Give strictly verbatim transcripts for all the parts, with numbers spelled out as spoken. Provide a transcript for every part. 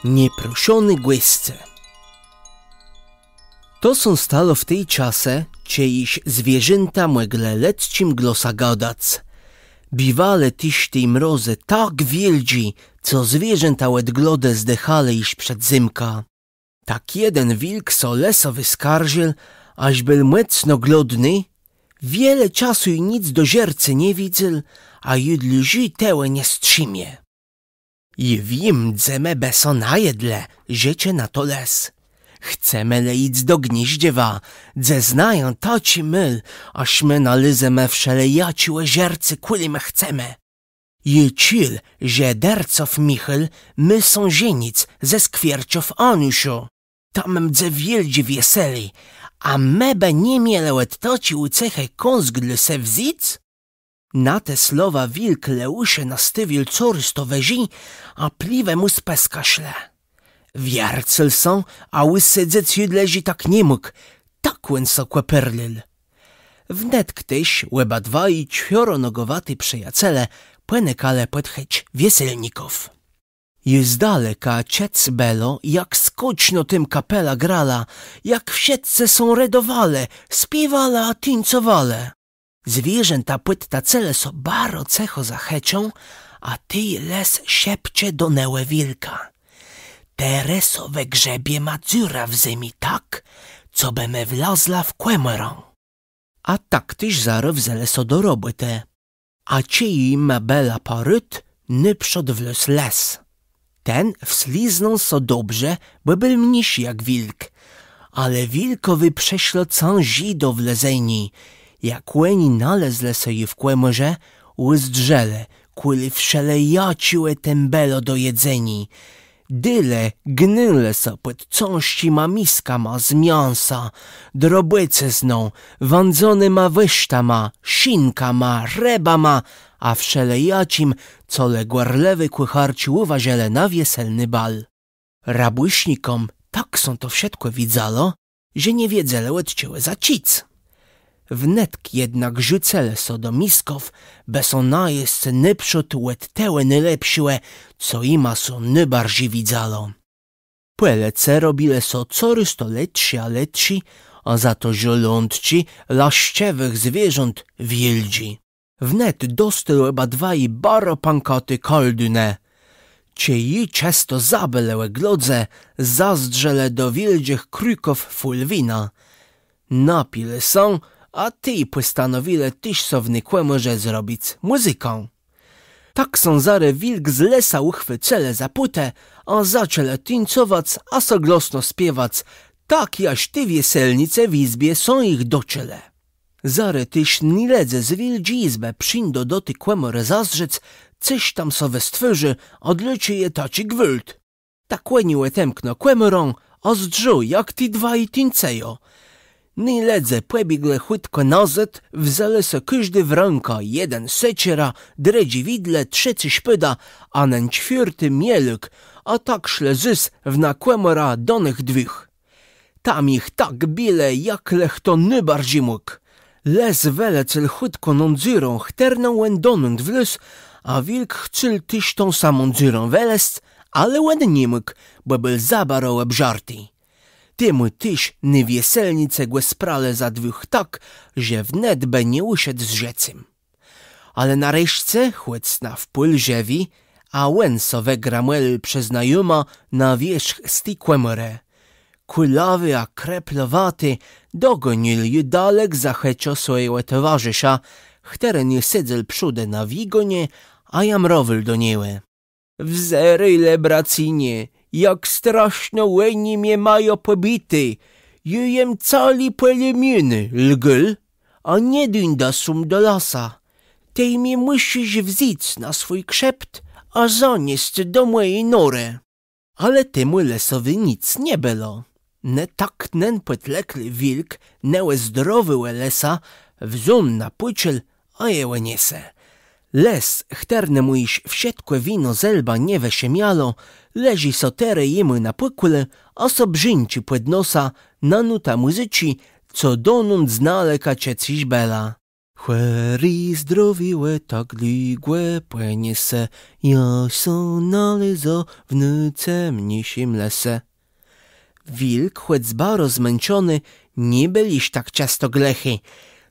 Nieproszony gòsce. To sã stało w tim czasu, czej jesz zwierzãta mògłë lëdzczim głosã gadac. Biwałë téż te mrozë tak wiôldżé, co zwierzãta òd głodu zdëchałë jesz przed zymkã. Tak jeden wilk sã lësowi skarżił, ach béł mòcno głodny, wiele czasu i nick do żercô nie widzôł, a ju dłëżi tegò nie strzimie. Jô wiém, dze më bë sã najedlë, rzecze na to lës. Chcemë le jic do Gniéżdżewa, dze znajã taczi môl, ach më nalézemë wszelejaczégò żercô, kùli më chcemë. Jô czëł, że Derców Michôł mô sã żenic ze Skwierczów Aniuszą. Tam mdze wiôldżé wieselé, a më bë ni mielë òd taczi ùcechë kąsk dlô se wzyc? Na te słowa wilk le ùszë nastôwiôł corôz to wëżi, a pliwë mù z pëska szłë. Wiercył sã, a ùsedzec ju dłëżi tak ni mógł, tak òn sã kòperlił. Wnet téż òba dwaj czwiôronogòwati przëjacele pònëkalë pòd chëcz wieselników. Ju z daleka czëc bëło, jak skòczno tam kapela grała, jak wszëtcë sã redowalë, spiéwalë a tuńcowalë. Zwierzãta pòdtacëłë sã baro cëchò za chëczą, a tej lës szepcze do negò wilka: Terô so wëgrzebiema dzurã w zemi tak, cobë më wlazła w kòmòrã. A tak téż zarô wzãlë sã do robòtë. A czej jima bëła pôrôt, nôprzód wlôzł lës. Ten wsliznął sã dobrze, bò béł mniészi jak wilk. Ale wilkòwi przëszło cãżi do wlezeniô. Jak òni nalezlë sã ju w kòmòrze, ùzdrzelë, kùli wszelejaczégò tam bëło do jedzeniô. Dële gnãlë sã pòd cãżczima miskama z miãsã, drobòcëzną, wãdzonyma wësztama, szinkama, rëbama, a wszelejaczim, co le gòrlëwé kùcharczi ùwôżëłë na wieselny bal. Rabùsznikóm tak sã to wszëtkò widzało, że nie wiedzelë, òd czegò zacząc. Wnetk jednak rzucëlë sã do misków, bë sã najesc nôprzód òd tegò nôlepszégò, co jima sã nôbarżi widzało. Pòlëce robiłë sã corôz to letszi a letszi, a za to żołądczi laszczëwëch zwierząt wiôldżi. Wnet dostelë òba dwaj baro pãkati kôłdunë. Czej ju czësto zabëlë ò głodze, zazdrzelë do wiôldżich krëków fùl wina. Napilë sã, a tej pòstanowilë téż so w ny kòmòrze zrobic mùzykã. Tak sã zarô wilk z lësã ùchwëcëlë za pùtë, a zaczãlë tuńcowac, a so głosno spiewac, tak jaż ti wieselnicë w jizbie sã jich doczëlë. Zarô téż ni lëdze z wiôldżi jizbë przińdą do ti kòmòrë zazdrzec, cëż tam so wëstwôrzô, a dlôcze je taczi gwôłt. Tak òni òtemkną kòmòrã, a zdrzą, jak ti dwaj tuńcëją. Ni lëdze pòbieglë chùtkò nazôd, wzãlë so kòżdi w rãkã, jeden seczerã, drëdżi widle, trzecy szpôdã, a nen czwiôrti mielôk, a tak szlë zôs w nã kòmòrã do nëch dwùch. Tam jich tak bilë, jak le chto nôbarżi mógł. Lës wëlecôł chùtkò ną dzurą, chtërną òn donąd wlôzł, a wilk chcôł téż tą samą dzurą wëlezc, ale òn ni mógł, bò béł za baro òbżarti. Temù téż ny wieselnicë gò spralë za dwùch tak, że wnet bë nie ùszedł z żëcym. Ale nareszce, chòc na wpół żëwi, a òn so wëgramòlił przez nã jamã na wierzch z ti kòmòrë. Kùlawi a kreplowati dogònił ju dalek za chëczã swòjégò towarzësza, chtëren ju sedzôł przódë na wigònie, a jamrowôł do niegò: Wzérôj le, bracynie, jak straszno òni mie mają pòbité. Jô jem całi pòłamióny, lgôł, a nie dóńdã sóm do lasa. Tej mie mùszisz wzyc na swój krzept, a zaniesc do mòji norë. Ale temù lësowi nick nie bëło. Në tak nen pòtlekłi wilk negò zdrowégò lësa wzął na pùczel, a jegò niese. Lës, chtërnémù jesz wszëtkò wino ze łba nie wëszëmiało, leżi so terô jemù na pùklu, a so brzãczi pòd nosã na nótã mùzyczi, co donąd z naleka czëc jesz bëła. Chòri zdrowié tak dłëgò pòniese, jaż sã nalézą w nôcemniészim lese. Wilk, chòc baro zmãczony, nie béł jesz tak czësto glëchi.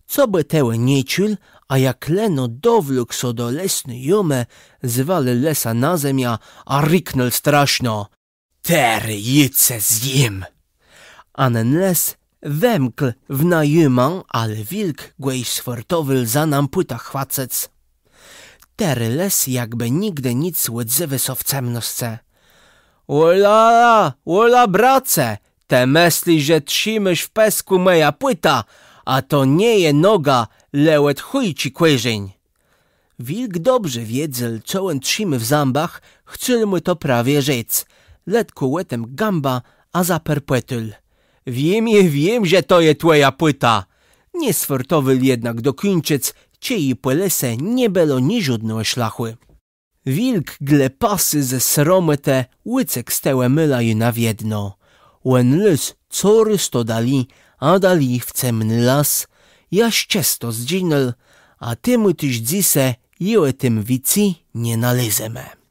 Cobë tegò nie czuł, a jak leno dowlókł sã do lesny jómë, zwalił lësa na zemiã a riknął straszno: Terô jô ce zjém! A nen lës wëmkł w nã jómã, ale wilk gò jesz sfòrtowôł za nã pôtã chwacëc. Terô lës jakbë nigdë nick òdzéwô sã w cemnoscë: Òla, òla, brace, të mëslisz, że trzimôsz w pëskù mòjã pôtã, a to nie je noga, le òd chòjczi kòrzéń. Wilk dobrze wiedzôł, co òn trzimie w zãbach, chcôł mù to prawie rzec. Letkò òtemkł gãbã a zaperpòtôł: Wiém, jô wiém, że to je twòja pôta. Nie sfòrtowôł jednak dokùńczëc, czej i pò lese nie bëło niżódnégò szlachù. Wilk, glëpasy ze sromòtë, ùcekł z tegò môla ju na wiedno. Òn lôzł corôz to dali a dali w cemny las, jaż czësto zdżinął, a temù téż dzysô ju ò tim wicy nie nalézemë.